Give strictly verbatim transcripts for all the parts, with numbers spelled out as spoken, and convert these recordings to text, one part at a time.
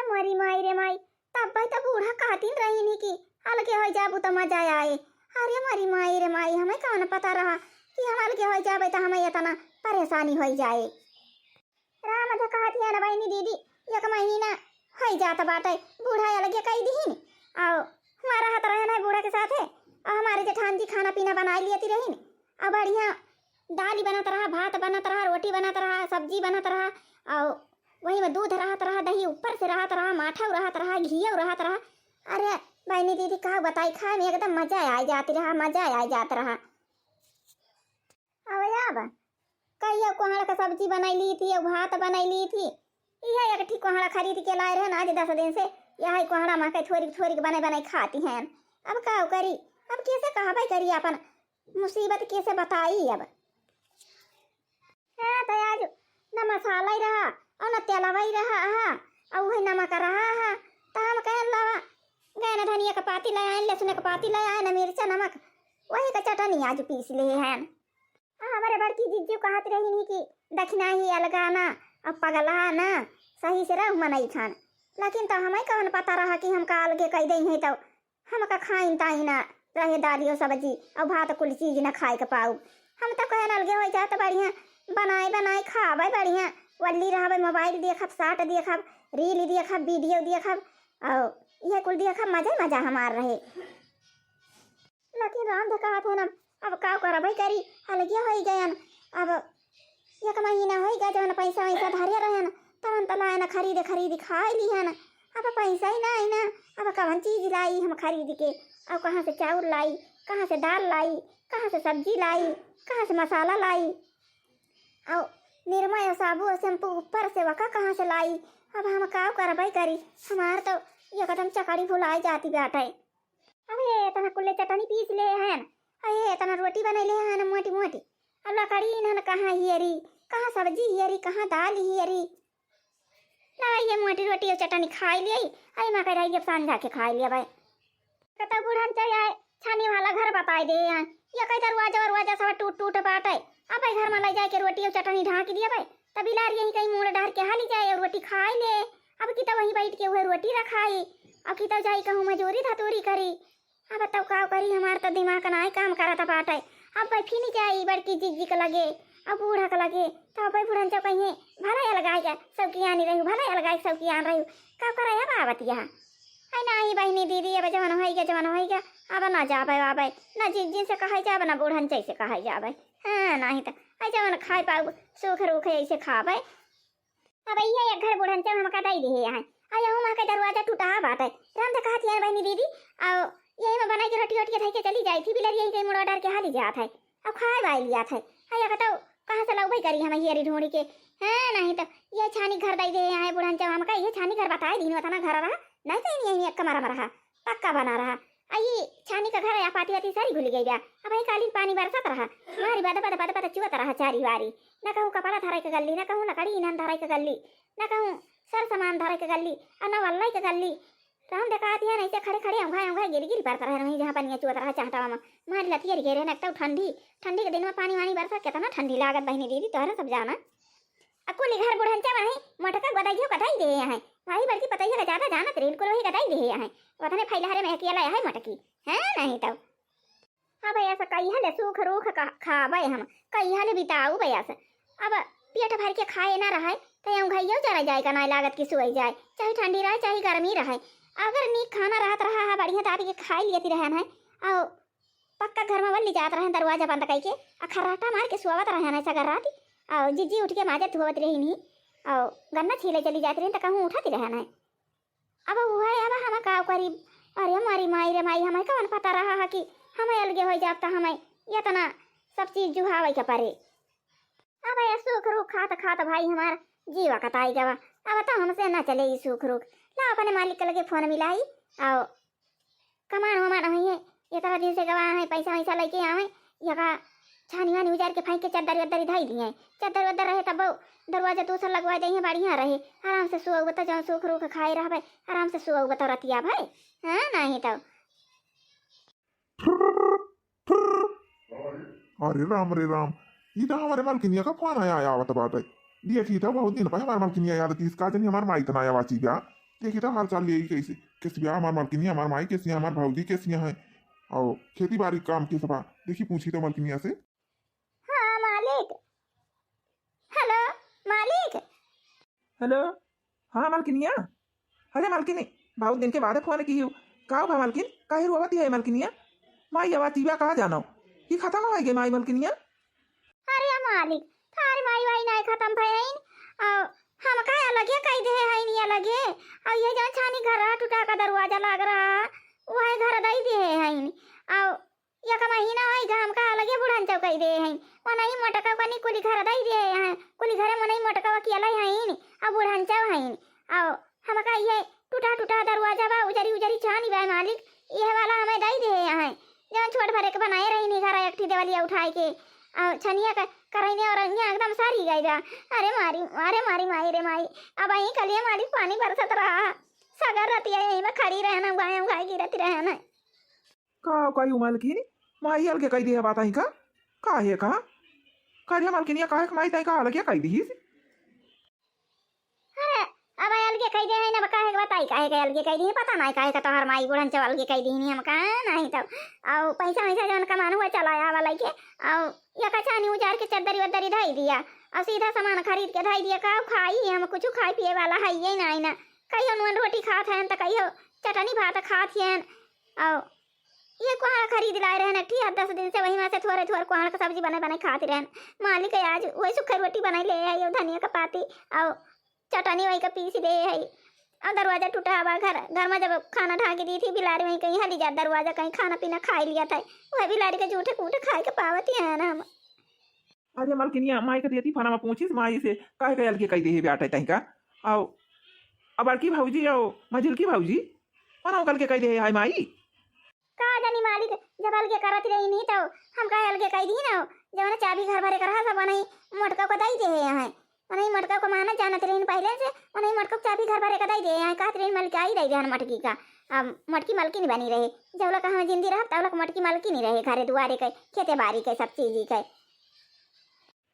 मरी माई रे माई, तब भाई तब बूढ़ा कहतीन रही नहीं कि अलगे हो जाबू तो मजा आए। अरे मरी माई रे माई, हमें कौन पता रहा कि हम अलगे हो जाबे तो हमें इतना परेशानी हो जाए। राम तो कहत हिया ना बहिनी दीदी, एक महीना होइ जात बाटे, बूढ़ा अलगे कई दिहिन, अउ हुआँ रहत रहन है बूढ़ा के साथे, अउ हमारे जेठान जी खाना पीना बनाइ लियती रहिन, अउ बढ़िया दाल बनत रहा, भात बनत रहा, रोटी बनत रहा, सब्जी बनत रहा, अउ वही में दूध रहत रहा, दही ऊपर से रहत रहा, माठा रहत रहा, घियो रहत रहा। अरे बहिनी दीदी का बताई, खाए में एकदम मजा आइ जात रहा, मजा आइ जात रहा। अब अब कहियो कोहड़ा का सब्जी बनाइ ली थी, अउ भात बनाइ ली थी। इहे एक ठी कोहड़ा खरीद के लाए रहन आज दस दिन से, यही कोहड़ा मा के थोरिक थोरिक बनाइ बनाइ खाती हैं। अब का करी, अब कैसे कहबे करी अपन मुसीबत कैसे बताई अब। हाँ, तो आज न मसाला ही रहा अउ न तेलवा ही रहा, हाँ, अउ वही नमक रहा, हाँ, तो हम कहन लावा गए न धनिया का पाती ले आए, लहसुन का पाती ले आए, न मिर्चा नमक, वही का चटनी आज पीस ले हैं। आ, हमरे बड़की जिज्जू कहत रही नहीं कि दखिना ही अलगा ना, अब पगला ना, सही से रह मनई खान। लेकिन तो हमें कौन पता रहा कि हमका अलगे कह दई है, तो हमका खाइन ताइन ना रहे दालियो सब्जी अउ भात कुल चीज ना खाए के पाऊ। हम तो कहन अलगे हो जात बढ़िया, बनाए बनाए खाबे बढ़िया, वल्ली रहबे, मोबाइल देखब, साट देखब, रील देखब, वीडियो देखब, अउ यह कुल देखब, मजे मजा हमार रहे। लेकिन राम धकात है ना, अब का करबै करी, अलगे होइ गयन। अब एक महीना होइ गया जवन पैसा वैसा धरे रहन, तवन त लायन खरीद खरीद खाइ लिहन। अब पैसा ही ना है ना, अब कवन चीज लाई हम खरीद के? अब कहाँ से चाउर लाई, कहाँ से दाल लाई, कहाँ से सब्जी लाई, कहाँ से मसाला लाई, अउ निरमा अउ साबु अउ शैम्पू ऊपर से वका कहाँ से लाई? अब हम का करबै करी, हमार तो एकदम चकड़ी भुलाइ जाती बाटे। अबे एतना कुल्ले चटनी पीस ले हन, अबे एतना रोटी बनैले हन मोटी मोटी। अब लकड़ी इन्हन कहाँ हियरी, कहाँ सब्जी हियरी, कहाँ दाल हियरी? लगा ये मोटी रोटी अउ चटनी खाइ लियई, अबे मकई रही अब सांझा के खाइ लियबै। कतौ बुढ़न चल आए, छानी वाला घर बताइ दे हैं। ये कई दरवाजा वरवाजा सब टूट टूट बाटे। अब घर में ले जाए के रोटी अउ चटनी ढाँक दियबै, तब बिलार यही कहीं मूड़ डहर के हाली जाए अउ रोटी खाइ ले। अब की तो वहीं बैठ के वह रोटी रखाई, अब की तो जाई कहूँ मजूरी धतूरी करी। अब तब का करी, हमार तो दिमाग नाई काम करत बाटे। अब भाई फिर जाई बड़की जिज्जी के लगे, अब बूढ़ा के लगे, तो अब भाई बुढ़न चौ कहिए, "भला अलगाई के सौकियानी रहू, भला अलगाई के सौकियान रहू।" का करे अब आवत यहाँ? है नाही बहिनी दीदी, अब जवन होई गया, जवन होई गया, अब ना जाबे आबे, ना जिज्जी से कहै जाबे, ना बूढ़न चै से कहै जाबे। हाँ, नाही तो, है जवन खाए पाऊ, सूख रूख ऐसे खाबे। अब इहे एक घर बुढ़न चौ हमका दई दिहे हैं। आ यहू माँ के दरवाजा टूटा बाटे। राम तो कहत हियन बहिनी दीदी, अउ यही में बनाई के रोटी ओटी धई के चली जाई थी, बिलर यही कहीं मुड़वा डर के हाली जात है। अब खाए वाई लियात है। आ या कतौ कहाँ से लौबे करी हम हियरी ढूंढी के। हाँ, नहीं तो ये छानी घर दई दिहे हैं बुढ़न चौ हमका, ये छानी घर बताए दीन वतना घर रहा, नहीं तो यही एक कमरा में रहा, पक्का बना रहा। आ ये छानी का घर या पाती वाती सारी घुल गई बा। अब ही कालीन पानी बरसत रहा, मारी बद बद बद बद चुअत रहा चारी वारी। न कहूँ कपड़ा धरे के गल्ली, न कहूँ लकड़ी ईंधन धरे के गल्ली, न कहूँ सर सामान धरे के गल्ली, अउ न वल्लई के गल्ली। तो हम देखात हियन ऐसे खड़े खड़े औंघाय औंघाय गिरी गिरी परत रहन, वहीं जहाँ पनिया चुअत रहा चाहटावा में। मारी लतियर घेरे न, एक तो ठंडी, ठंडी के दिन में पानी वानी बरसा, कितना ठंडी लागत बहिनी दीदी, तोहरे सब जाना। आ कुल घर बुढ़न चौ वहीं मोटका गदाइयो गदाई दे हैं। भाई बड़की पतैया का ज्यादा जानत रे, इनको वही गदाई दे हैं। वतने फैलहरे में अकेला है मोटकी, है नहीं तो। अब ऐसा कई हले सूख रूख का खाबे हम, कई हले बिताऊ बे ऐसे। अब पेट भर के खाए ना रहे, तो यूं घइयो जरा जाए का ना लागत कि सोई जाए, चाहे ठंडी रहे, चाहे गर्मी रहे। अगर नीक खाना रहत रहा है, बढ़िया दाबी के खाए लियत रहन है, अउ पक्का घर में वल्ली जात रहन, दरवाजा बंद कई के, आ खर्राटा मार के सोवत रहन है सगर राती, अउ जिज्जी उठ के माजत धोवत रही नहीं, अउ गन्ना छीले चली जात रही, तो कहूँ उठत रहन है। अब उहे, अब हम का करी? अरे मारी माई रे माई, हमें कौन पता रहा है कि हमें अलगे हो जाब त हमें इतना सब चीज जुहावे के पड़े। अब ये सूख रूख खात खात भाई हमार जीवा कताई गवा। अब तो हमसे ना चले ई सूख रूख। ला अपने मालिक के लगे फोन मिलाई, अउ कमान वमान होइए, इतना दिन से गवा है, पैसा वैसा लेके आवे, यका छानी वानी उजार के फेंक के चद्दर वद्दर धई दिए। चद्दर वद्दर रहे तब दरवाजा दूसर लगवा दे, बढ़िया रहे, आराम से सोऊ बता, जौन सूख रूख खाए रहबे, आराम से सोऊ बता रतिया भाई। हाँ, नहीं तो। अरे राम रे राम, ई तो हमारे मलकिनिया का फोन आया, आया आवत बाटे। देखी तो बहुत दिन पर हमारे मलकिनिया याद तीस का जनी हमार माई तना आया वाची बा। देखी तो हाल चाल लेई कैसे, कैसे बिया हमार मलकिनिया, हमार माई कैसी है, हमार भौजी कैसी है, और खेती बाड़ी काम के सफा देखी, पूछी तो मलकिनिया से। हाँ मालिक। हेलो मालिक। हेलो, हाँ मलकिनिया। अरे मलकिनी, बहुत दिन के बाद फोन की हूँ। का बा मलकिन, काहे रोवत है मलकिनिया? माई आवा तीबा का जानो, ई खतम होइ गए माई मलकिनिया। अरे मालिक, थार माई वाई नाई खतम भइन, और हमका अलगे कई देहे हइन, अलगे। और ये जौन छानी घर टूटा का दरवाजा लाग रहा, वह घर दई देहे हइन। और एक महीना होई गा, हमका अलगे बुढ़न चौकई देहे हइन। मनई मोटका कनी कुली घर दई देहे हैं, कुली घरे मनई मोटका अकेला हइन, और बुढ़न चौ हइन। और हमका ये टूटा टूटा दरवाजा बा, उजरी उजरी छानी बा मालिक, ये वाला हमें दई देहे हैं। जौन छोट भरे के बनाए रही नी घर एक ठी देवलिया उठाए के, और छनिया का करैने और अइया एकदम सारी गई बा। अरे मारी, अरे मारी माई रे माई, अब अहीं कलिया मालिक पानी बरसत रहा, सगर रतिया यहीं में खड़ी रहना, उगाए उगाए गिरत रहना। का कही मलकिनी, माई अलगे कई दिया बात आई का? काहे का? करे मलकिनिया, काहे के माई ताई का अलगे कई दिहिस? अरे, अब अलगे कई दे है ना, काहे के बताई, काहे के अलगे कई दी, पता नहीं काहे का तोहर माई बुढ़न चौ अलगे कई दी नहीं, हम कहा नहीं तो। और पैसा वैसा जौन कमान हुआ चला आवा लइके, और या कछानी उजार के चद्दरी वद्दरी धई दिया, और सीधा सामान खरीद के धई दिया, का खाई हम, कुछ खाए पिए वाला है ये नहीं ना। कहियो नून रोटी खात हैं तो कहियो चटनी भात खात हैं, और ये कोहड़ा खरीद लाए रहन, एक ठी आठ दस दिन से वही में से थोड़े थोड़े कोहड़ा के सब्जी बने बने खात रहन। मालिक आज वही सुखा रोटी बनाई ले आई, धनिया का पाती और चटनी वही का पीस दे है। और दरवाजा टूटा हवा घर, घर में जब खाना ढाके दी थी बिलारी वहीं कहीं हली जात दरवाजा, कहीं खाना पीना खाई लिया था, वह बिलारी के जूठे कूठे खाए के पावत ही है ना हम। अरे मलकिनिया, माई के देती फोनमा पूछिस माई से, काहे के अलगे कई देहे बेटा तहीं का? आओ, अब बड़की भौजी आओ, मझिलकी भौजी, फोनमा अलगे कई देहे हाय माई। का जानी मालिक, जब अलगे करत रही नहीं तो हम काहे अलगे कई दी ना, जवन चाबी घर भरे के रहा सब वनही मोटका को दई देहे हैं। वनही मोटका को मानत जानत रही पहले से, वनही मोटका को चाबी घर भरे के दई देहे हैं, कहत रही मलकाई दई देहन मटकी का। अब मटकी मलकिन बनी रहे, जब लक हम जिंदी रहब तब लक मटकी मलकिन रहे, घरे दुआरे के, खेते बारी के, सब चीज के।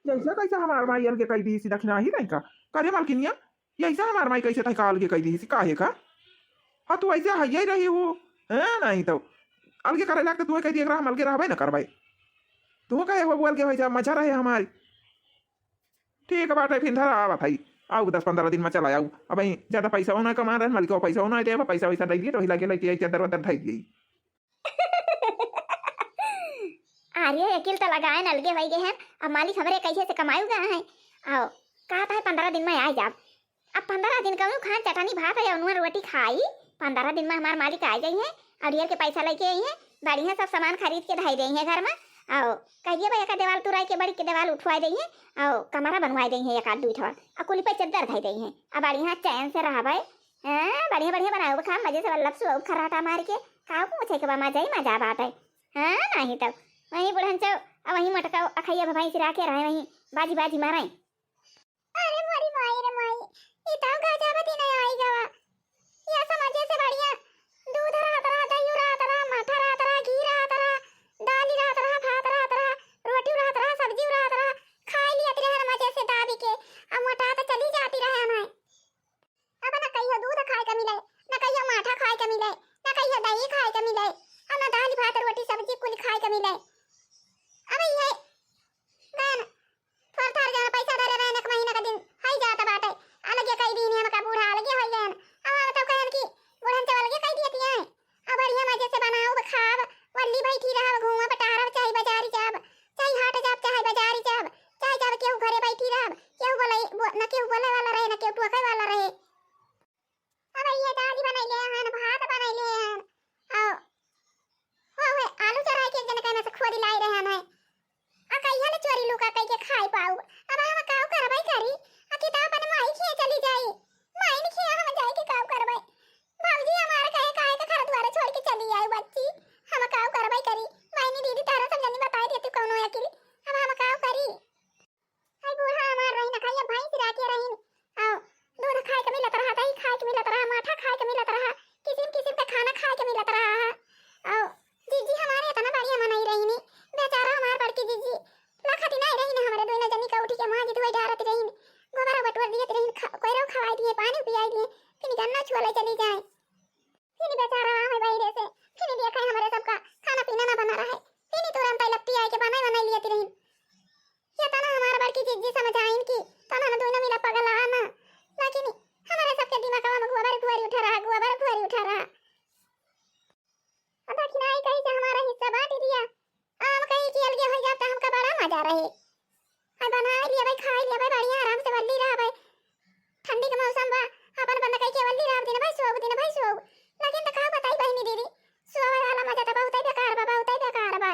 जैसे कैसे हमार माई अलगे कई दी सी दक्षिणा ही नहीं का? करे मलकिनिया, यैसे हमार माई कैसे तहीं का अलगे कई दी सी, काहे का? हाँ, तू ऐसे हइये रही हो, हैं? नहीं तो अलगे करे लाग तो तू कह दिया हम अलगे रहबे न करबे। तू कहे हो अलगे हो जा, मजा रहे हमारी। ठीक बाटे, फिर धरा आवत है, आऊ दस पन्द्रह दिन में चला आऊ। अब ज्यादा पैसा होना कमा रहे, मलिक पैसा होना दे, पैसा वैसा दे दिए तो वही लगे लेके आई, चद्दर वद्दर ढाई दिए। अरे, अकिल त लगाए न अलगे होई गए हैं। अब मालिक हमरे कैसे से कमाई गए हैं। आओ, कहत है पन्द्रह दिन में आ जाब। अब पन्द्रह दिन कहूँ खान चटनी भात है, उनमें रोटी खाई, पन्द्रह दिन में हमार मालिक आ जाई है, अड़ियल के पैसा लेके आई है, बढ़िया सब सामान खरीद के धई देई है घर में। आओ, कहिए भैया का देवाल तुराई के बड़ी के देवाल उठवाई देई है, आओ, कमरा बनवाई देई है एक आध दुई ठो, और कुली पे चद्दर धई देई है, अब बढ़िया चैन से रहबे। हाँ, बढ़िया बढ़िया बनाओ खा, मजे से लपसू खर्राटा मार के, का पूछे के बा, मजा ही मजा बाटे। हाँ, नहीं तो वहीं बुढ़न चौ, आ वहीं मोटका अखैया भैंस राखे रहे, वहीं बाजी बाजी मारे। अरे मोरी माई रे माई, ई तो गजब दिन आई गवा। या समझे से बढ़िया दूध रहत रहा, दही रहत रहा, माठा रहत रहा, घी रहत रहा, दाल रहत रहा, भात रहत रहा, रोटी रहत रहा, सब्जी रहत रहा, खाई लियत रहे मजे से दाबी के, अब मोटा तो चली जाती रहे हमारे। अब न कहियो दूध खाए के मिले, न कहियो माठा खाए के मिले, न कहियो दही खाए के मिले, और न दाल भात रोटी सब्जी कुल खाए के मिले। अब ये गन थोर थोर जौन पैसा धरे रहन, एक महीना का दिन हई जात बाटे, अलगे कई दिन हमका बूढ़ा अलगे होई गए। अब हम तो कहन कि बूढ़न से अलगे कई दिए हैं। अब बढ़िया मजे से बनाओ, खाब, वल्ली बैठी रहब, घूमब, टहरब, चाहे बाजारी जाब, चाहे हाट जाब, चाहे बाजारी जाब, चाहे जाब केहू घरे बैठी रहब, केहू बोले, बो-, न केहू बोले वाला रहे, न केहू टोके वाला रहे। अब ये दाल बनैले हन, भात बनैले हन, और हो, हो, आलू चढ़ाई के जन कहना से खोदी लाई रहे हन है। आ कहिया ले चोरी लुका कई के खाई पाऊ? अब हम काऊ करबै करी? आ कि त अपन माई खिया चली जाई। माई ने खिया हम जाई के काऊ करबै? भौजी हमारे कहे काहे के घर द्वार छोड़ के चली आई बच्ची? हम काऊ करबै करी? माई ने दीदी तारा सब जनी बताई देती कौनो अकिल। अब हम काऊ करी? आई बूढ़ा हमार रही न खाइया भैंस राखे रही। आओ, दूध खाए के मिलत रहा, दही खाए के मिलत रहा, माठा खाए के मिलत रहा, किसिम किसिम के खाना खाए के मिलत रहा है। आओ, जीजी हमारे इतना बढ़िया मनई रही नी, बेचारा हमार बड़की जीजी लखती नहीं रही न, हमारे दोनों जनी का उठी के माँ जी धोए डारत रही, गोबरा बटोर दिए रही, कोयरो खवाई दिए, पानी पियाई दिए, फिर गन्ना छुआ ले चली जाए। फिर बेचारा आवे बहिरे से, फिर देखे हमरे सबका खाना पीना ना बना रहे, फिर तुरंत लपटी आए के बनाए बनाए लियत रही। ये तना हमार बड़की जिज्जी समझाइन कि तना ना दोनों मिला पगला ना, लेकिन हमारे सबके दिमागवा में गोबर फुहरी उठा रहा, गोबर फुहरी उठा रहा। अब दखिनाई कही से हमारा हिस्सा बांट दिया। आम कही कि अलगे हो जाब त हमका बड़ा मजा रहे। अब बनाए लिया भाई, खाए लिया भाई, बढ़िया आराम से वल्ली रहा भाई। ठंडी के मौसम बा, अपन बंद कही के वल्ली रहा दिन भाई सोब, दिन भाई सोब। लेकिन त का बताई बहिनी दीदी, सोवे वाला मजा त बहुते बेकार बा, बहुते बेकार बा।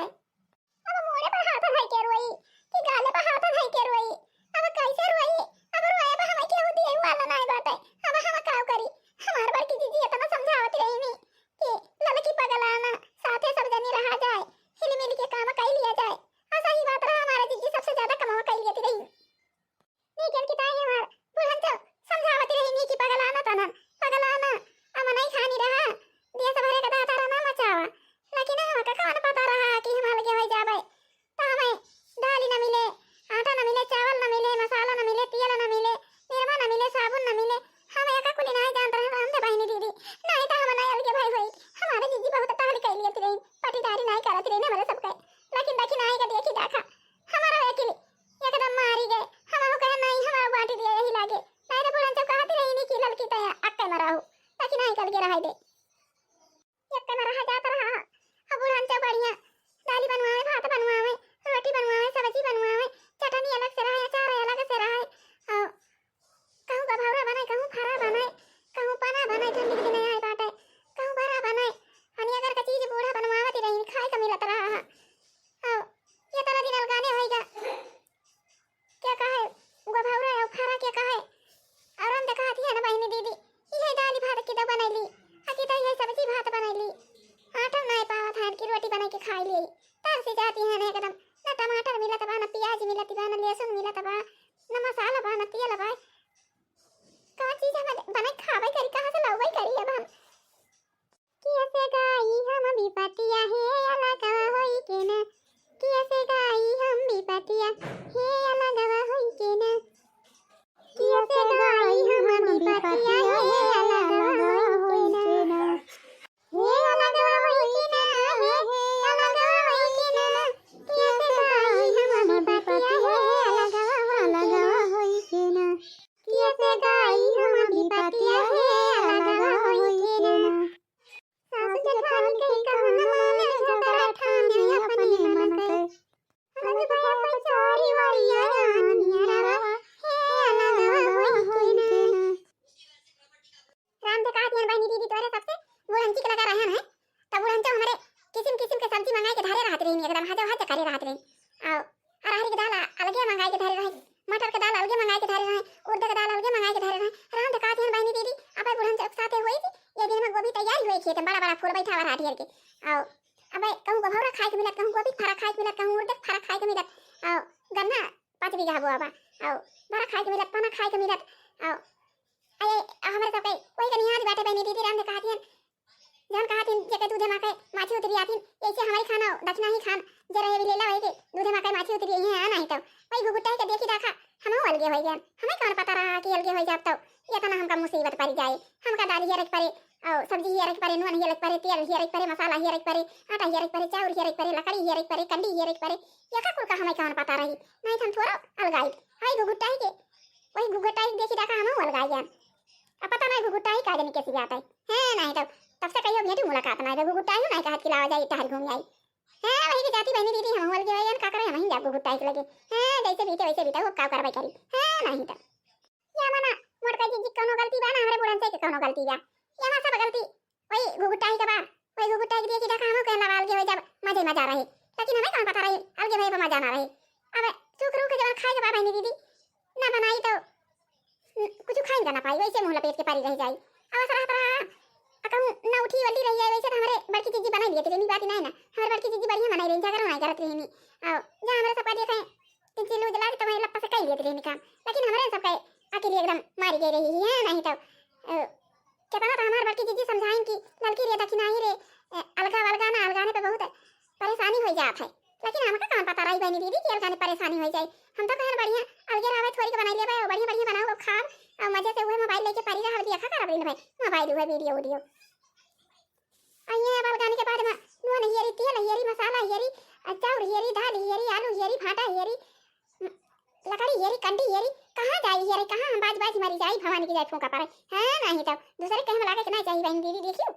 अब मोड़े पर हाथ धइ के रोई कि गाले पर हाथ धइ के रोई? अब कैसे रोई? अब रोए बा हमें केहू दिए वाला नाय बाटे। अब हम का करी? हमार बड़की दीदी इतना समझावत रही नी कि ललकी पगलाना, साथे सब जनी रहा जाए, हिल मिल के काम कई लिया जाए। आ सही बात रहा, हमारा दीदी सबसे ज्यादा कमावा कई लेती रही। लेकिन कि ताई हमार बुढ़न तो समझावत रही नी कि पगलाना तनन, पगलाना, अब नहीं खानी रहा, देश भरे का दाता रहा ना मचावा। लेकिन हमका कौन पता रहा कि हम अलगे हो जाबे। तो हमें दाल न मिले, आटा न मिले, चावल न मिले, मसाला न मिले, तेल न मिले, निरमा न मिले, साबुन न मिले। हम एका कुली नहीं जानत रहे, राम दे बहिनी दीदी। नहीं तो हम नहीं अलगे भाई होई। हमारे दीदी बहुत टहल कैली रही, पटीदारी नहीं करत रही हमारे सबके। लेकिन देखी नहीं का देखी देखा, हमारा वकील एकदम मारी गए। हम कहे नहीं, हमारा बांट दिया यही लागे। नहीं तो बुढ़न जब कहती रही नहीं कि ललकी तया अक्के मराहू, लेकिन नहीं कल के रहा दे। एक में रहा जात रहा। अब बुढ़न चौ बढ़िया दाली बनवावे, भात बनवावे, रोटी बनवावे, सब्जी बनवावे, चटनी अलग से रहे, अचार अलग से रहे। और कहूँ गभौरा बनाए, कहूँ फरा बनाए, कहूँ पना बनाए, ठंडी के दिन आए बाटे, कहूँ बड़ा बनाए। अनि अगर का चीज बूढ़ा बनवावत रही, खाए का मिलत रहा। और ये तरह दिन अलगाने होइगा। क्या कहे, गभौरा और फरा क्या कहे? और हम तो कहती है ना बहिनी दीदी, इहे दाल भात की तो बनैली, आ की तो इहे सब्जी भात बनैली। आटा नहीं पावत है कि रोटी बना के खाई ली। तरसी जाती है ना एकदम, ना टमाटर मिलत बा, ना प्याज मिलत बा, ना लहसुन मिलत बा, ना मसाला बा, ना तेल बा। कौन चीज हम बना खावे करी, कहाँ से लावे करी अब हम? किया से गाई हम विपतिया हे अलगवा होई के ना। किया से गाई हम विपतिया हे अलगवा होई के ना। किया से गाई हम विपतिया हे अलगवा होई के ना। हे अलगवा होई के ना, हे, हे अलगवा होई के ना। किया से गाई हम विपतिया हे अलगवा होई के ना। किया से गाई हम विपतिया हे अलगवा होई के ना। सासु जेठानी कही कहूँ न माने, झगड़ा ठाने अपने मन के। आज भया पचारी वाली आया नियरवा, हे अलगवा होई के ना। राम देखा दियन बहिनी दीदी तोरे सबसे बुढ़ंची के लगा रहन है। तब बुढ़ंचो हमरे किसिम किसिम के सब्जी मंगाए के धरे रहत रही, एकदम हजो हज करे रहत रही। आओ अरहर के दाल अलगे मंगाए के धरे रहे, मटर के दाल अलगे मंगाए के धरे रहे, उड़द के दाल अलगे मंगाए के धरे रहे। राम देखा दियन बहिनी दीदी, अब बुढ़न चौक साथे होई थी, ये दिन में गोभी तैयारी हुई खेत में, बड़ा बड़ा फूल बैठा हुआ ढेर के। आओ, अब कहूँ गभौरा खाए के मिलत, कहूँ गोभी फरा खाए के मिलत, कहूँ उड़द फरा खाए के मिलत। आओ, गन्ना पाँच बीघा बोआ बा। आओ, बड़ा खाए के मिलत, पना खाए के मिलत। आओ, अये, हमारे सबके वही कनिया आज बाटे बहिनी दीदी, राम देखा दियन जौन कहत हिन, जेके दूधे माँ के माछी उतरी आथिन, ऐसे हमारी खाना दक्षिणा ही खान, जे रहे भी लेला वही के दूधे माँ के माछी उतरी है, हाँ, नहीं तो वही घुघुटाई के देखी देखा, हम अलगे हो गए। हमें कौन पता रहा कि अलगे हो जाब तो ये तना हमका मुसीबत पड़ जाए। हमका दाल हियर के परे, और सब्जी हियर के परे, नून हियर के परे, तेल हियर के परे, मसाला हियर के परे, आटा हियर के परे, चाउर हियर के परे, लकड़ी हियर के परे, कंडी हियर के परे, ये का कुल का हमें कौन पता रही। नहीं तो हम थोड़ा अलगाई। आई घुघुटाई के, वही घुघुटाई के देखी देखा हम अलगाई गए। अब पता नहीं घुघुटाई का जनी कैसी बात है। हैं, नहीं तो तब से कहियो भेंटी मुलाकात नहीं, तो घुघुटाई नहीं कहत कि लावा जाई, टहर घूम आई। हैं, वही के जाती बहिनी दीदी, हम अलगे हो गए, का करे, हम ही जाब घुघुटाई के लगे। हैं, जैसे बीते वैसे बीता, वो का करवाई करी। हैं, नहीं तो या मना, मोटका जीजी के कौनो गलती बा ना, हमरे बुढ़न से के कौनो गलती बा। ये हमार सब गलती वही घुघुटाई के बा। वही घुघुटाई के देखी देखा हम कहला अलगे हो जाब, मजे मजा रहे। लेकिन हमें कौन पता रही अलगे भये पर मजा ना रहे। अब सूख रूख के जवन खाए के बा बहिनी दीदी, ना बनाई तो कुछ खाइन का ना पाई, वैसे मुँह लपेट के परी रह जाई। अब असर रहत रहा, आ कहूँ ना उठी वल्ली रही है, वैसे तो हमरे बड़की जीजी बनाई लिए थे, बात ही नहीं ना, हमरे बड़की जीजी बढ़िया बनाई रही, झगड़ा नहीं करत रही। आओ, जा हमरे सबका देखे, तीन चीज उजला तो मैं लप्पा से कई लिए थे काम, लेकिन हमरे सबका अकेले एकदम मारी गई रही है, नहीं तो, अ, कितना तो हमार बड़की जीजी समझाइन कि ललकी रे दखिनाई रे, अ, अलगा अलगा ना, अलगाने पे बहुत परेशानी हो जात है। लेकिन हमका कौन पता रही बहिनी दीदी कि अलगाने परेशानी हो जाए। हम तो कहन बढ़िया अलगे रहबे, थोड़ी के बनाई लेबे, और बढ़िया बढ़िया बनाओ, खाब, और मजे से उहे मोबाइल लेके परी रहब, देखा करब दिन भर। आई दू है वीडियो वीडियो। अइहैं अब अलगानी के बाद मा नून हेरी, तेल हेरी, मसाला हेरी, अ, चाउर हेरी, दाल हेरी, आलू हेरी, भाटा हेरी, म, लकड़ी हेरी, कंडी हेरी, कहाँ जाई हेरी, कहाँ हम बाज बाज मरी जाई, भवानी की जाए फूंका पड़े। हाँ, नाहीं तउ दूसरे कहे मा लागे के नाहीं चाही बहिन दीदी, देखियो।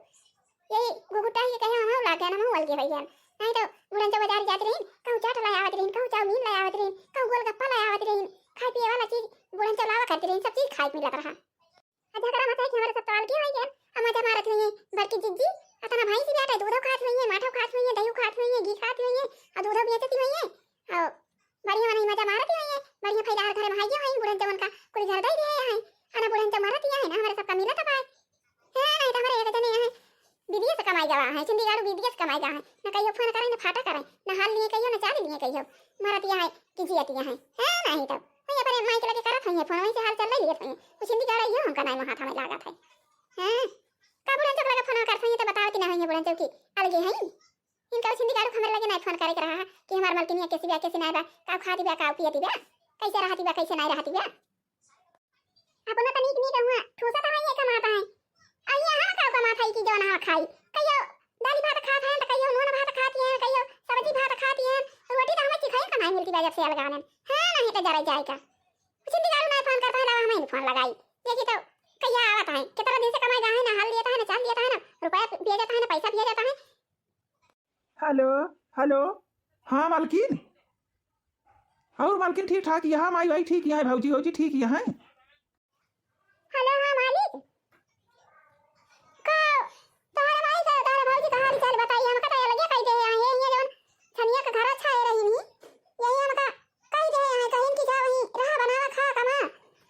यही घुघुटाई के कहे हम लागे ना, हम अलगे भइया। नाहीं तउ बुढ़न चौ बाजार जात रहिन, कहूँ चाट लाए आवत रहिन, कहूँ चाउमीन लाए आवत रहिन, कहूँ गोलगप्पा लाए आवत रहिन, खाए पिए वाला चीज बुढ़न चौ लावा करत रहिन, सब चीज खाए के मिलत रहा। आ झगड़ा मचाई के हमरे सब तो अलगे होइ गए। आ मजा मारत हुई है बड़की जिज्जी, अतना भैंस भी आटा दूधो खात हुई है, माठो खात हुई है, दही खात हुई है, घी खात हुई है, आ दूधो बेचती हुई है। आ बढ़िया मनई मजा मारत हुई है, बढ़िया फैदार घरे में है हुई, बुढ़न जवन का कुल घर दई दिए है, अना बुढ़न तो मरत ही है ना, हमरे सबका मिलत पाए। है नहीं तो हमरे एक जने है विदेश कमाई गवा है, चंडीगढ़ विदेश कमाई गवा है, न कहियो फोन करे, न फाटा करे, न हाल लिए कहियो, न चाल लिए कहियो, मरत ही है कि जियत ही है, है नहीं तो। वही अपने माई के लगे करत हुई है फोन, वहीं से हाल चाल ले लिए हुई है। कुछ हिंदी गाड़ा ये हमका नाई हाथ में लागत है। हैं? का बुढ़न चौक लगे फोन करत हुई है तो बताओ कि ना हुई है बुढ़न चौक की अलगे है। इनका कुछ हिंदी गाड़ू हमरे लगे नाई फोन करे के रहा है कि हमार मलकिनिया कैसी बा, कैसी नाई बा, का खाती बा, का पियती बा, कैसे रहती बा, कैसे नाई रहती बा। अपना तो नीक नीक हुआ ठूसा तो है ये कमाता है। अब ये हम का कमात है कि जौन हम खाई। कहियो दाली भात खात हैं, तो कहियो नून भात खाती हैं, कहियो सब्जी भात खाती हैं। रोटी तो हमें चिखाई कमाई मिलती बा जब से अलगाने। हाँ, नहीं तो जरा जाए का। कुछ हिंदी गाड़ू नाई फोन करता है, रहा हमें फोन लगाई। देखी तो कहिया आवत है, कितना दिन से कमाई गा है, ना हाल दिया था, ना चाल दिया था, ना रुपया भेजा था, ना पैसा भेजा था। हेलो, हेलो। हाँ मालकिन। और मालकिन ठीक ठाक यहाँ, माई वाई ठीक यहाँ, भौजी वौजी ठीक यहाँ। हेलो, हाँ मालिक। का तोहरे माई से तोहरे भौजी का हाल चाल बताई, हमका तो अलगे कई दे हैं, ये, ये जौन छनिया का घर अच्छा है रही नहीं, यही हमका कई दे हैं, कहीं की जा वहीं रहा बनावा खा कमा,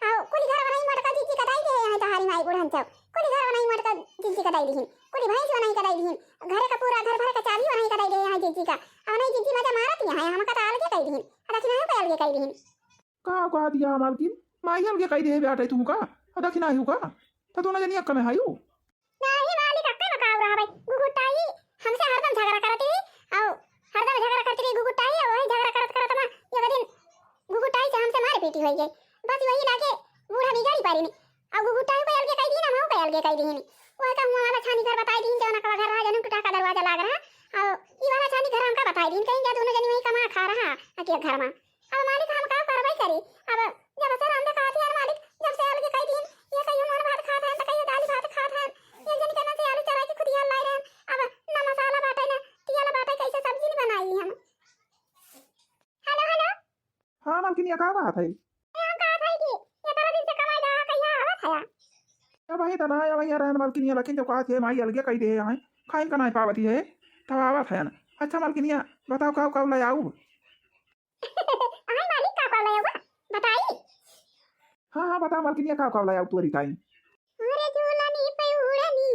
आओ कुल घर बनाई मटका जिज्जी कटाई दे हैं, तोहरी माई बुढ़न सब कुल घर बनाई मटका जिज्जी कटाई दिहिन, कुल भैंस बनाई कटाई दिहिन, घरे का पूरा घर भर का चाबी बनाई कटाई दे हैं जिज्जी का, अब नहीं जिज्जी मजा मारत यहाँ है, हमका तो अलगे कई दिहिन, दक्षिणा का अलगे कई दिहिन। का कहा दिया मालकिन? माई अलगे कई दे बेटा तू का? और दक्षिणा हूँ का? तो दोनों जनी अक्का में हायू। नाही मालिक, अक्का में का रहा भाई? घुघुटाई हमसे हरदम झगड़ा करती, और हरदम झगड़ा करती रही घुघुटाई, और वही झगड़ा करत करत मा एक दिन घुघुटाई से हमसे मार पीटी होई गई। बस वही लागे बूढ़ा बिगाड़ी पारी नी। और घुघुटाई को अलगे कई दी ना, माऊ को अलगे कई दी नी। वही का हुआ वाला छानी घर बताई दी, जौन का घर रहा, जौन टूटा का दरवाजा लाग रहा, और ये वाला छानी घर हमका बताई दी, कहीं जा दोनों जनी वही कमा खा रहा अकेले घर मा। अब मालिक हम का करवाई करी? अब जब से रांधे खात हैं मालिक, जब से अलगे कई दिन, ये कहियो नून भात खात हैं, तो कहियो दाल भात खात हैं। एक जन के ना से आलू चला के खुदिया लाई रहे, अब ना मसाला बाटे, ना तेल बाटे, कैसे सब्जी नहीं बनाई हम। हेलो, हेलो। हाँ मालकिनिया, का बात है? ए, हम कहत है कि ये तरह दिन से कमाई रहा, कहिया आवत है? अब वही तना, अब वही रहन मालकिनिया, लेकिन जब कहा थे माई अलगे कई दे हैं, खाइन का नहीं पावती है, तब आवत है ना। अच्छा मालकिनिया, बताओ का का ले आऊ? अहै मालिक, का का ले आवा? बताई। हाँ, हाँ, बता मालकिनिया, का का ले आऊ तोरी ताई? अरे झूलनी पे उड़नी,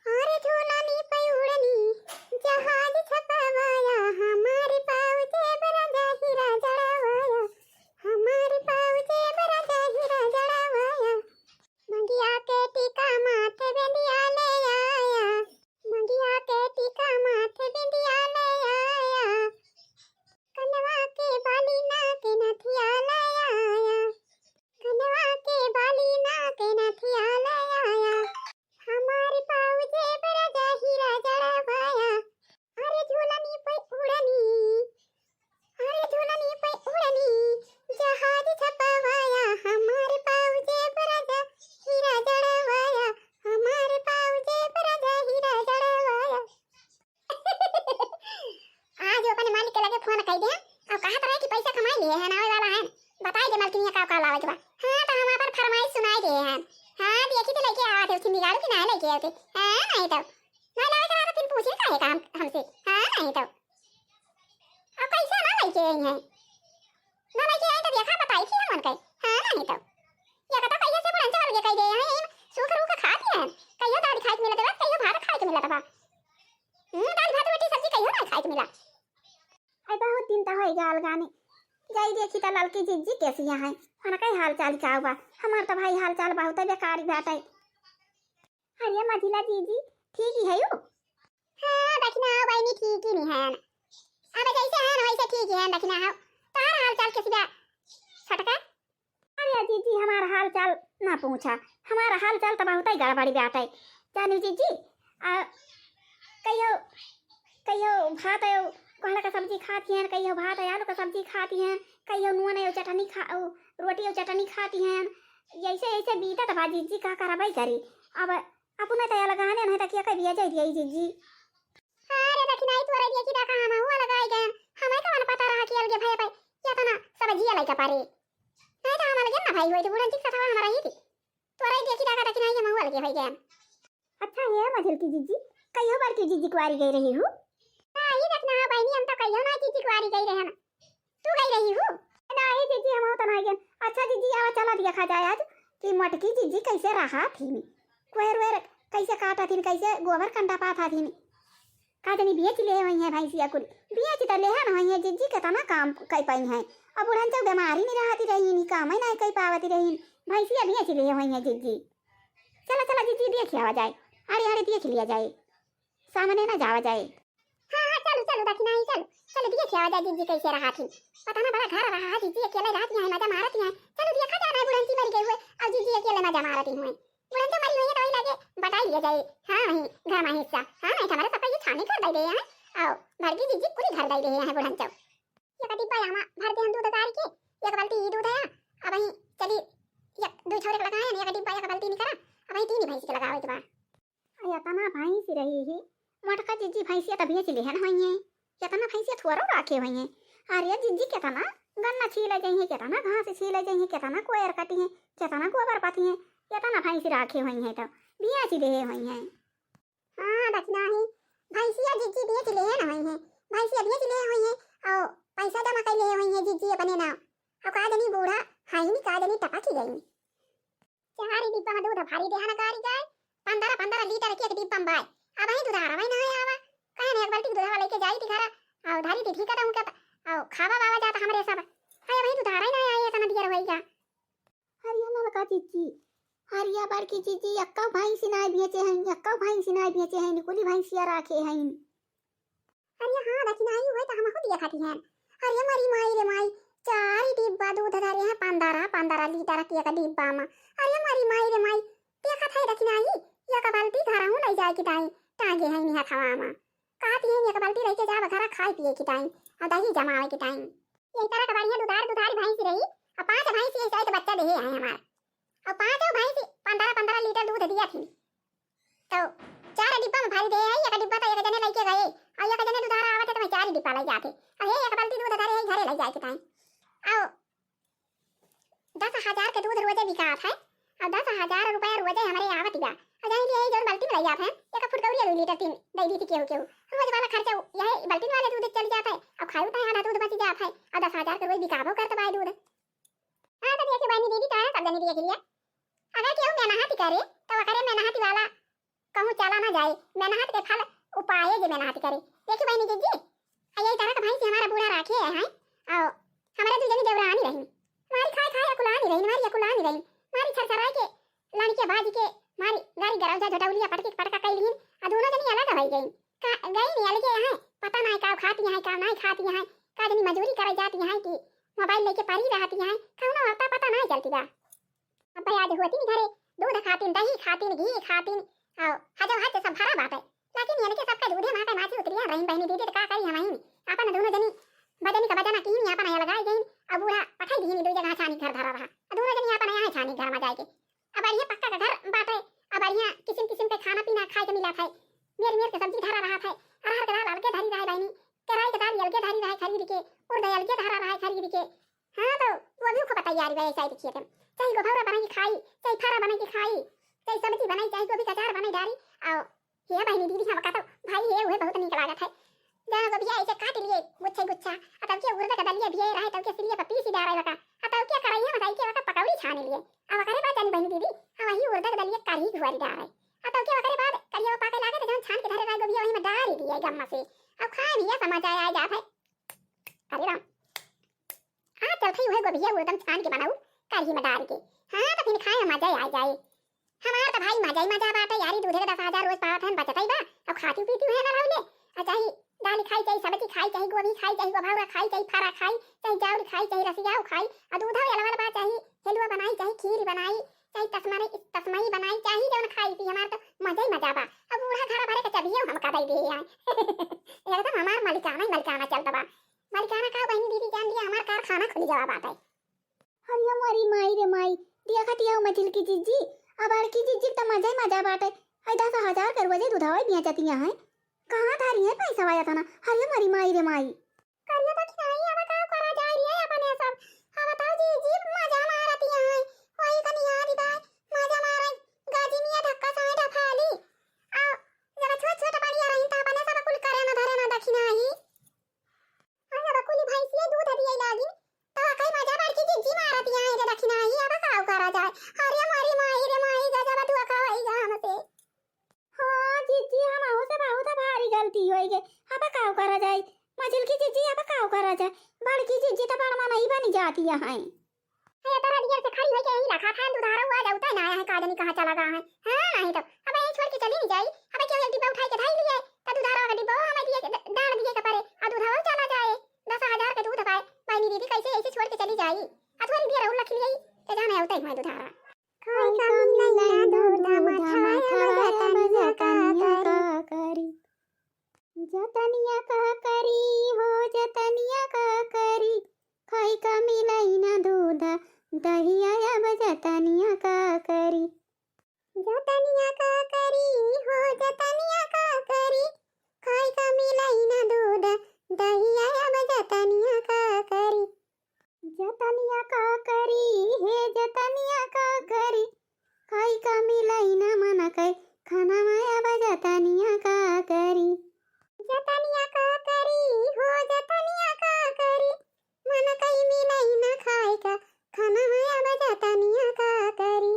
अरे झूलनी पे उड़नी, जहाज छपवाया, हमारी पाऊ जेब राजा हीरा जड़वाया, हमारी पाऊ जेब राजा हीरा जड़वाया। मंगिया के टीका माथे बिंदिया ले आया, मंगिया के टीका माथे बिंदिया ले आया। कनवा के बाली नाक नथिया ले आया, कनवा के बाली नाक नथिया ले आया। हमारे पाऊ जेब राजा हीरा जड़वाया। अरे झूलनी पे उड़नी, अरे झूलनी पे उड़नी, जहाज छपवाया। हमारे पाऊ जेब राजा हीरा जड़वाया, हमारे पाऊ जेब राजा हीरा जड़वाया। आज वो अपने मालिक के लगे फोन कई दे, और कहत रहे कि पैसा कमाई लिए हैं, आवे वाला है, बताई दे मालकिनिया का का लावे के बा। हाँ, तो हम अपन फरमाइश सुनाई दे हैं। हाँ, देखी तो लेके आवा थे, उठिन बिगाड़ू कि ना लेके आते। हाँ, नहीं तो। नहीं लावे के रहा तो फिर पूछे काहे का हम, हमसे। हाँ, नहीं तो। अब कैसे ना लेके आई हैं? ना लेके आई तो देखा, बताई थी हम उनके। हाँ, नहीं तो। या कतो कहियो से बुढ़न चल के कह दे हैं, इन सूख रूख खाती हैं। कहियो दाल खाए के मिलत बा, कहियो भात खाए के मिलत बा। हम्म, दाल भात रोटी सब्जी कहियो ना खाए के मिला। अरे बहुत दिन तो होई गया अलगाने। जाई देखी तो ललकी जिज्जी कैसी यहाँ है। उनका ही हाल चाल का बा। हमार तो भाई हाल चाल बहुत बेकार ही बाटे। अरे मझिला जीजी, ठीक ही है यू? हाँ, दखिना बहिनी ठीक ही नहीं है ना। अब जैसे है ना वैसे ठीक ही है दखिना हो। तार हाल चाल कैसी बा? छोटका? अरे जीजी, हमार हाल चाल ना पूछा, हमार हाल चाल त बहुतै गड़बड़ी बाटै। जानी जीजी, आ, कहियो, कहियो भात, कोहड़ा का सब्जी खाती हैं, कहियो भात आलू का सब्जी खाती हैं, कहियो नून अउ चटनी खा, उ, रोटी अउ चटनी खाती हैं। ऐसे, ऐसे बीतत बा जीजी, का करबै करी। अब अपने त अलगाने नहीं त के कहि दिया जाई दिया जीजी। अरे दखिनाई, तोरे देखी देखा हम हुआ लगाई गए, हमें कवन पता रहा कि अलगे भय पे केतना सब जिया लइका पारे। नहीं तो हम अलगे ना भाई होई, तो बुढ़न जी के साथ हमारा ही थी। तोरे देखी देखा दखिनाई हम हुआ अलगे भई गए। अच्छा, हे मझिलकी जीजी, कहियो बड़की जीजी कुआरी गई रही हूँ? हाँ, ये देखना है बहनी, हम तो कहियो ना जीजी कुआरी गई रहे ना। तू गई रही हूँ? नहीं जीजी, हम तो नहीं गए। अच्छा जीजी, आवा चला देखा जाए आज कि मोटकी जीजी कैसे रहा थी, कोयर वेर कैसे काटा थी, कैसे गोबर कंडा पाथा थी। का जनी बेच ले होई हैं भैंसिया कुल, बेच त लेहन होई हैं जीजी, केतना काम कई पाई हैं। अब बुढ़न चौ बीमारी नहीं रहती रही, नहीं काम ही नहीं कई पावती रही, भैंसिया बेच ले होई हैं जीजी। चला, चला जीजी, देख आवा जाए, अरे, अरे, देख लिया जाए, सामने ना जावा जाए। हाँ, हाँ, चलो, चलो, दखिनाई, चलो, चलो, देख आवा जाए जीजी कैसे रहा थी। पता ना बड़ा घर रहा है, जीजी अकेले रहती हैं, मजा मारती हैं। चलो, देखा जाना है, बुढ़न जी मर गई हुए, अब जीजी अकेले मजा मारती हुए। बुढ़न तो मरी हुई है, तो वही लगे बटाई लिया जाए। हाँ, वही घर में हिस्सा। हाँ, नहीं तो हमारे सबका ये छानी कर दे रहे हैं। आओ, भर की जीजी पूरी घर दे रहे हैं बुढ़न चौ। एक डिब्बा यहाँ भर दे हम दूध उतार के, एक बाल्टी ही दूध है। अब वहीं चली, एक दो छोरे के लगाए हैं, एक डिब्बा, एक बाल्टी निकला। अब वहीं तीन ही भैंस के लगाओ एक बार। अरे, इतना भैंस रही ही, मोटका जीजी भैंसिया तो बेच लेहन होई है। इतना भैंसिया थोड़ो राखे होई है। अरे जीजी, कितना गन्ना छीले जाई है, कितना घास छीले जाई है, कितना कोयर काटी है, कितना गोबर पाथी है, इतना भैंस राखे होई है तो बेच लेहे होई है। हाँ, दखिनाई, भैंसिया जीजी बेच लेहे न होई है, भैंसिया बेच लेहे होई है, और पैसा जमा कर लेहे होई है जीजी अपने नाम। और का जनी बूढ़ा है नहीं, का जनी टपकी गई। चार ही डिब्बा में दूध भरी देहन कारी गाय, पन्द्रह पन्द्रह लीटर के एक डिब्बा में बाय। अब ही दुधार में नहीं आवा, कहे ने एक बाल्टी दूध वाला लेके जाई थी घर, और धरी थी ठीक है, और खावा बावा जाता हमरे सब। हाय, वही दुधार ही नहीं आए, इतना दियर होई गया। हरिया नलका जीजी, हरिया बड़की जीजी, यक्का भैंसी नहीं बेचे हैं, यक्का भैंसी नहीं बेचे हैं, निकुली भैंसिया राखे हैं। अरे हाँ, दखिनाई हुए तो हम खुद ये खाती हैं। अरे मरी माई रे माई, चार ही डिब्बा दूध धरे हैं, पन्द्रह पन्द्रह लीटर के एक डिब्बा में। अरे मरी माई रे माई, देखत है दखिनाई, एक बाल्टी घर हूँ ले जाए की दाई, टांगे हैं नहीं हथवा में। कहती हैं एक बाल्टी लेके जाब घर खाए पिए की दाई, और दही जमावे की दाई। यही तरह का बढ़िया दुधार, दुधार भैंस रही, और पांच भैंस यही तरह के बच्चा देहे हैं हमार, और पांचों भैंस पन्द्रह पन्द्रह लीटर दूध दिया थी। तो चार डिब्बा में भरी दे है, एक डिब्बा तो एक जने लेके गए, और एक जने दुधार आवत है तो मैं चार डिब्बा ले जाते। और ये एक बाल्टी दूध धरे है घरे ले जाए के ताई। और दस हजार के दूध रोजे बिकात है, और दस हजार रुपया रोजे हमरे आवत बा। और जान लिए जौन बाल्टी में ले जात है, एक फुटकौरी दो लीटर तीन दे दी थी केहू केहू। रोज वाला खर्चा यही बाल्टी वाले दूध चल जात है, और खाऊ तो आधा दूध बच जात है, और दस हजार के रोज बिकाबो करत बा दूध। हाँ, तो देखिए बहनी दीदी, तो है सब जनी देख लिया। अगर केहू मेहनत करे, तो ओकरे मेहनत वाला कहूँ चला ना जाए। मेहनत के फल उपाए जे मेहनत करे। देखिए बहनी दीदी, आ यही तरह का भैंस हमारा बूढ़ा राखे है, हैं? और हमारे दू जनी देवरानी रही। हमारी खाए खाए अकुलानी रही, हमारी अकुलानी रही। हमारी छरछराए के लड़के बाज के, हमारी गारी गरौजा झटौलिया पटके पटका कई लीन, आ दोनों जनी अलग हो गई। का, गई नहीं अलगे हैं, पता नहीं का खाती हैं, का नहीं खाती हैं, का जनी मजूरी करे जाती हैं कि मोबाइल लेके पड़ी रहती हैं, कौनो अता पता नहीं चलती बा। अब भाई आज होती नहीं घरे, दूध खातिन, दही खातिन, घी खातिन, और हजो हज सब भरा बाटे। लेकिन इनके सबके दूधे माँ के माची उतरिया रही बहनी दीदी, तो का करी हम ही? अपन दोनों जनी बजनी का बजना की नहीं, अपन आया लगाई गई। अब बूढ़ा पठाई दी नहीं, दो जगह छानी घर धरा रहा। अब दोनों जनी अपन आया है छानी घर में जाए के। अब बढ़िया पक्का का घर बाटे, अब बढ़िया किसिम किसिम के खाना पीना खाए के मिला था। मेर मेर के सब्जी धरा रहा था, अरहर के दाल अलगे धरी रहे बहनी, केराई के दाल अलगे धरी रहे खरीद के, उड़द अलगे धरा रहे खरीद के। हाँ, तो वो भी खूब तैयारी बा, ऐसा ही देखिए तुम। चाहे गोभौरा बनाई के खाई, चाहे फारा बनाई के खाई, चाहे सब्जी बनाई, चाहे गोभी का अचार बनाई डारी, आओ। हे बहनी दीदी, हम का तो भाई हे, उहे बहुत नीक लागत है। जाना गोभिया ऐसे काट लिए गुच्छे गुच्छा, आ तब के उड़द का दलिया भिए रहे, तब के सिलिया पर पीसी डारे बका, आ तब के कढ़ाइया में डाल के बका पकौड़ी छान लिए। अब ओकरे बाद जानी बहनी दीदी, आ वही उड़द का दलिया कढ़ी घुआरी डारे, आ तब के ओकरे बाद कढ़िया पाके लागे तो जौन छान के धरे रहे गोभिया वही में डाल दिए गम्मा से। अब खाए भी ऐसा मजा आ जात है। अरे राम, आ चलत है उहे गोभिया उड़दम छान के बनाऊ, कढ़ी में डाल के। हाँ, तो फिर खाए में मजा आ जाए। हमार तो भाई मजा ही मजा बाटे यारी, दूधे के दस हजार रोज पावत हन, बचत ही बा। अब खाती पीती हुए ना रहले, आ चाहे दाल खाई, चाहे सब्जी खाई, चाहे गोभी खाई, चाहे गोभौरा खाई, चाहे फरा खाई, चाहे चाउर खाई, चाहे रसियाऊ खाई, आ दूध अलवा बा, चाहे हलवा बनाई, चाहे खीर बनाई, चाहे तसमरई, तसमई बनाई, चाहे जौन खाई पी, हमार तो मजा ही मजा बा। अब बूढ़ा घरा भरे के चबियो हमका दे दिए हैं। एकदम हमार मलिकाना ही मलिकाना चलत बा। मलिकाना का बहिनी दीदी जान लिया, हमार कारखाना खुल गवा बाटे। अरे मोरी माई रे माई, देखत हऊ मझिलकी जिज्जी, अब बड़की जिज्जी त मजा ही मजा बाटे। है दस हजार के रोजे दूधवा बेचतिया हैं। कहाँ धरी है पैसा वाया था ना? अरे मोरी माई रे माई। करिया तो खिलाई, अब का करा जाए रे अपने सब। अब बताओ जिज्जी, मजा मारतिया हैं। वही कनिया दी बाय, मजा मारे। गाजी मिया धक्का साए डफाली। आ, जब छोट छोट बढ़िया रही त अपने सब कुल करे ना धरे ना दखिना ही। अरे बकुली भैंसिया दूध दिए लागिन, तो कई मजा बड़की जिज्जी मारत यहाँ रे दखिना ही, अब काऊ करा जाए। अरे मोरी माई रे माई, गजब धोखा होई गा हमसे। हाँ जिज्जी, हमहू से बहुत भारी गलती होई गे, अब काऊ करा जाए। मझिलकी जिज्जी, अब काऊ करा जाए, बड़की जिज्जी तो बड़ मनई बनी जाती यहाँ। हे, तोरा दियर से खड़ी होइके यहीं रखा था, दुधारा हुआ जाऊ, तय ना आया है, का जानी कहाँ चला गया है। हाँ, नहीं तो, अब यहीं छोड़ के चली नहीं जाई। अब क्यों एक डिब्बा उठाई के धाई लिए, तो दुधारा का डिब्बा हमें दिए के, ड-, डाल दिए के परे, और दुधारा चला जाए। दस हजार के दूध पाए, बहनी दीदी कैसे ऐसे छोड़ के चली जाई? आ थोड़ी देर और रख लिए, तो जाने आऊ तय हुआ दुधारा। खाई का मिलाई ना दूध, मथवा बजतनिया का करी। जतनिया का करी हो, जतनिया का करी, खाई का मिलाई ना दूध, दहिया अब जतनिया का करी। जतनिया का करी हो, जतनिया का करी, खाई का मिलाई ना दूध, दहिया अब जतनिया का करी। जतनिया का करी, हे जतनिया का करी, खाई का मिलाई ना मन के खाना में अब जतनिया का करी। जतनिया का करी, हो जतनिया का करी, मन के मिलाई ना खाए का खाना में अब जतनिया का करी।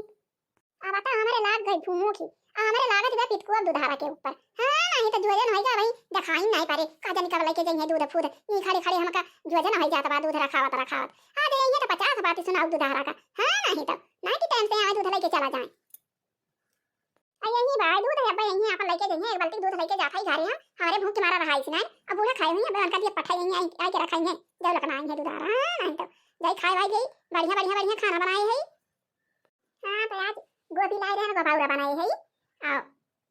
अब तो हमरे लाग गई फूंकी, आ हमरे लागत बा पितकुआ दुधारा के ऊपर। हाँ, नहीं तो जुए जन होई जा भाई, देखाई नहीं पारे, का जानी कब लेके जइहे दूध फूद, ई खड़े खड़े हमका जुए जन होई जात बा दूध रखावत रखावत। आ दे, ये तो पचास बात सुनाऊ दुधारा का। हाँ, नहीं तो, नहीं कि टाइम से आवे दूध लेके चला जाए। आ यही बा, दूध है अब्बा, यही आपन लेके जइहे, एक बाल्टी दूध लेके जात है घरे हम, हमारे भूख के मारा रहा इसने, अब बूढ़ा खाए हुई, अब उनका दिए पठाई यही आई, आई के रखाई है, जब लकना आई है दुधारा। हाँ, नहीं तो, जाई खाए भाई गई, बढ़िया, बढ़िया, बढ़िया खाना बनाए है। हाँ, तो आज गोभी लाए रहन, गोभौरा बनाए है। आओ,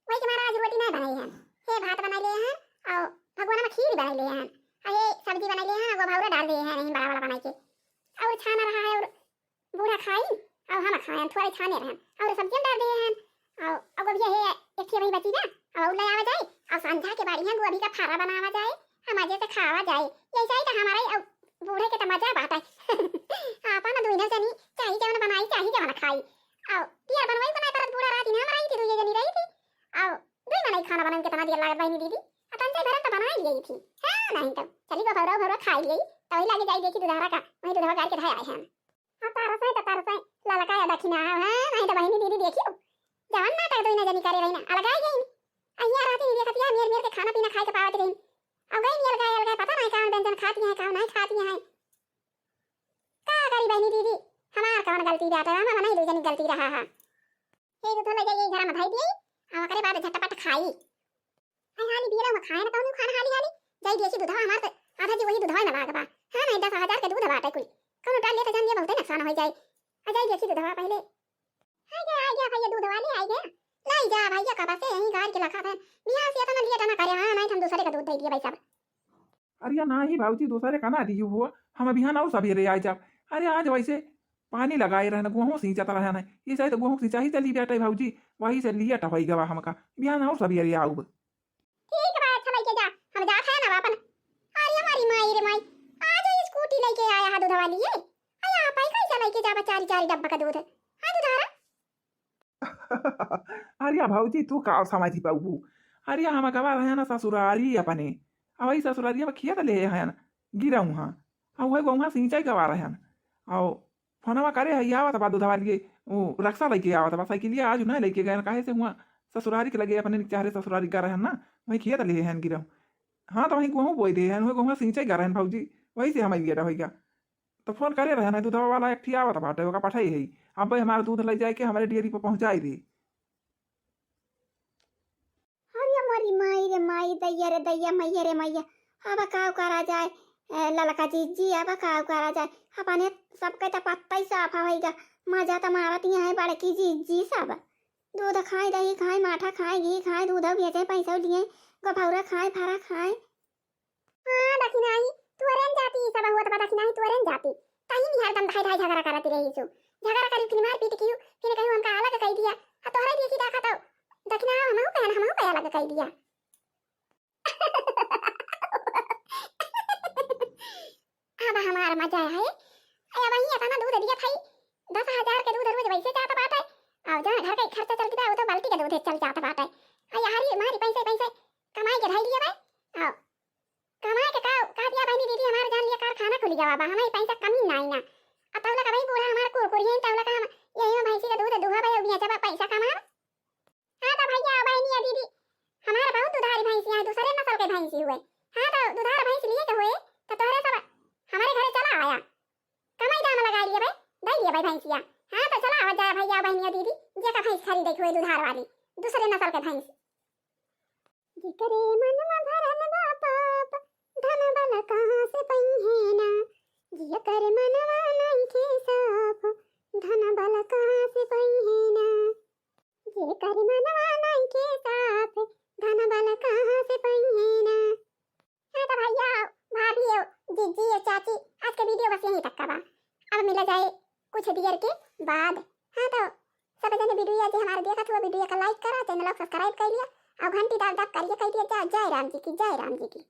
वही के मारा आज रोटी नहीं बनाए हैं। हे भात बनाए ले हैं, आओ, भगवान में खीर बनाए ले हैं। आ ये सब्जी बनाए ले हैं, गोभौरा डाल दिए हैं, नहीं बड़ा वाला बनाए के। और छाना रहा है, और बूढ़ा खाई, और हम खाए, थोड़े छाने रहन, और सब्जी डाल दिए हैं। और, और गोभी है, एक ठे वही बची ना, और ले आवा जाए, और संझा के बाड़ी हैं, गोभी का फारा बनावा जाए, हम मजे से खावा जाए। यही चाहिए तो हमारा ही, और बूढ़े के तो मजा बात है। आपन दुइनो जनी चाही जवन बनाई, चाही जवन खाई। आओ, दियर बनवाई बनाई परत बूढ़ा राती ना मराई थी, दुइये जनी रही थी। आओ, दुई मनई खाना बनाई, कितना दियर लागत बहनी दीदी। अतन से भरन तो बनाई गई थी। हाँ, नहीं तो। चली गो भौरा, भौरा खाई गई। तो वही लागे जाई देखी दुधारा का, वही दुधारा गाड़ के धाय आए हैं। हाँ, तारा से तो तारा से ललका या दखिना है, हाँ, नहीं तो बहनी दीदी देखियो। जवन नाटक दुइनो जनी करे रही ना, अलगाई गई। अहिया राती दीदी खतिया मेर मेर के खाना पीना खाए के पावत रही। अब गई अलगाए, अलगाए पता नहीं कौन व्यंजन खाती हैं, कौन नहीं खाती हैं। का करी बहनी दीदी, हमार कौन गलती बाटे, हम नहीं दू जनी गलती रहा है। ये दूध ले जाइए घर में धई दिए, और ओकरे बाद झटपट खाई। आई हाली बियला में खाए ना कौनो खाना हाली हाली, जाई देसी दूधवा हमार से, आधा जी वही दूधवा में लाग बा। हाँ, नहीं दस हजार के दूध बाटे कुल, कौनो डाल ले तो जान ये बहुते नुकसान हो जाए। आ जाई देसी दूधवा पहले। आ गया, आ गया भैया दूध वाले, आ गया। लाई जा भैया, कब से यहीं गाड़ के लखा था, बिहार से इतना लेट ना करे, हाँ, नहीं हम दूसरे का दूध दे दिए भाई साहब। अरे या नाही भाऊजी, दूसरे का ना दियू हो, हम बिहान और सवेरे आए जाब। अरे आज वैसे पानी लगाए रहन, गोहूँ सींचत रहन, ये शायद गोहूँ सिंचाई चली बाटे भाऊजी, वही से लियट होई गवा हमका, बिहान और सवेरे आउब। ठीक बा, अच्छा लइके जा, हम जात है ना अपन। अरे हमारी माई रे माई, आज ये स्कूटी लइके आया है दूध वाली ये। अरे आप ही कैसे लइके जाबा चारी चारी डब्बा का दूध? हाँ दूधारा। अरे भौजी, तू का समझी पाऊ? अरे हम गवा रहे ना ससुरारी अपने, अब वही ससुरारी में खेत ले है ना, गिरा हुआ, अब वही गौवा सिंचाई गवा रहे हैं। और फोनवा करे है, आवत बा दूधवा लिए, वो रक्शा लेके आवत बा, साइकिलिया आज ना लेके गए, काहे से हुआ ससुरारी के लगे अपने चाहरे ससुरारी का रहे ना, वही खेत ले है गिरा। हाँ, तो वही गोहूँ बोई दे है, वही गोहूँ सिंचाई कर रहे हैं भौजी, वही से हमारी लेट होइगा। तो फोन करे रहे ना, दूधवा वाला एक ठिया आवत बाटे, ओका पठाई है, अब भाई हमारा दूध ले जाए के हमारे डेयरी पर पहुँचाई दे। अरे मोरी माई रे माई, दैया रे दैया, मैया रे मैया, अब का करा जाए? ए, ललका जीजी, अब का करा जाए, अपने सबके त पत्ता ही साफा होइगा। मजा त मारत ही है बड़की जीजी सब। दूध खाए, दही खाए, माठा खाए, घी खाए, दूध बेचे, पैसा लिए, गोफौरा खाए, फरा खाए। हाँ, दखिनाही, तुअरेन जाती, ई सब हुआ त बा दखिनाही, तुअरेन जाती। तही नहीं हरदम धाई धाई झगड़ा करत रही सु। झगड़ा करी, फिर मारपीट कियो, फिर कहियो हमका अलग कई दिया। आ तोहरे देखी देखा तो दखिना हमहू कहे, हमहू कहे अलग कई दिया। अब हमार मजा है। ए, अब ही इतना दूध दिया था, दस हजार के दूध रोज वैसे जात बाटे। अब जौन घर का खर्चा चलत बा, वो तो बाल्टी के दूध चल जात बाटे। आ यारी मारी पैसे, पैसे कमाई के धई लिए बा। आओ, कमाई के का, का दिया बहनी दीदी, हमार जान लिए कारखाना खुल गया बा, हमारी पैसा कमी ना आई ना। अब तौला का भाई बूढ़ा हमार कुरकुरी है, तौला का हम यही में भैंसी का दूध दुहा बा, बेचा बा, पैसा कमा। हाँ तो भैया, बहनी या दीदी, हमार बहुत दुधारी भैंसी है, दूसरे नस्ल के भैंसी हुए। हाँ तो दुधार भैंस लिए के हुए, तो तोहरे सब हमारे घरे चला आया। कमाई दाम लगा लिए भाई, दे लिए भाई भैंसिया। हाँ तो चला आवा जाए भैया, बहनी या दीदी, जे का भैंस खरीदे के हुए दुधार वाली, दूसरे नस्ल के भैंस। जेकरे मनवा भरल बा पाप, धन बल कहाँ से पइहे ना। जेकर मनवा नइखे साफ, धन बल कहाँ से पइहे ना। जेकर मनवा नइखे साफ, धन बल कहाँ से पइहे ना। हाँ तो भैया, भाभी, जीजी, चाची, आज के video बस यहीं तक का बा। अब मिला जाए कुछ देर के बाद। हाँ तो सब जने video जे हमारे देखत हुआ, video का like करा, channel को subscribe कर लिया और घंटी दाब दाब करिए, कह दिया जय, जय राम जी की, जय राम जी की।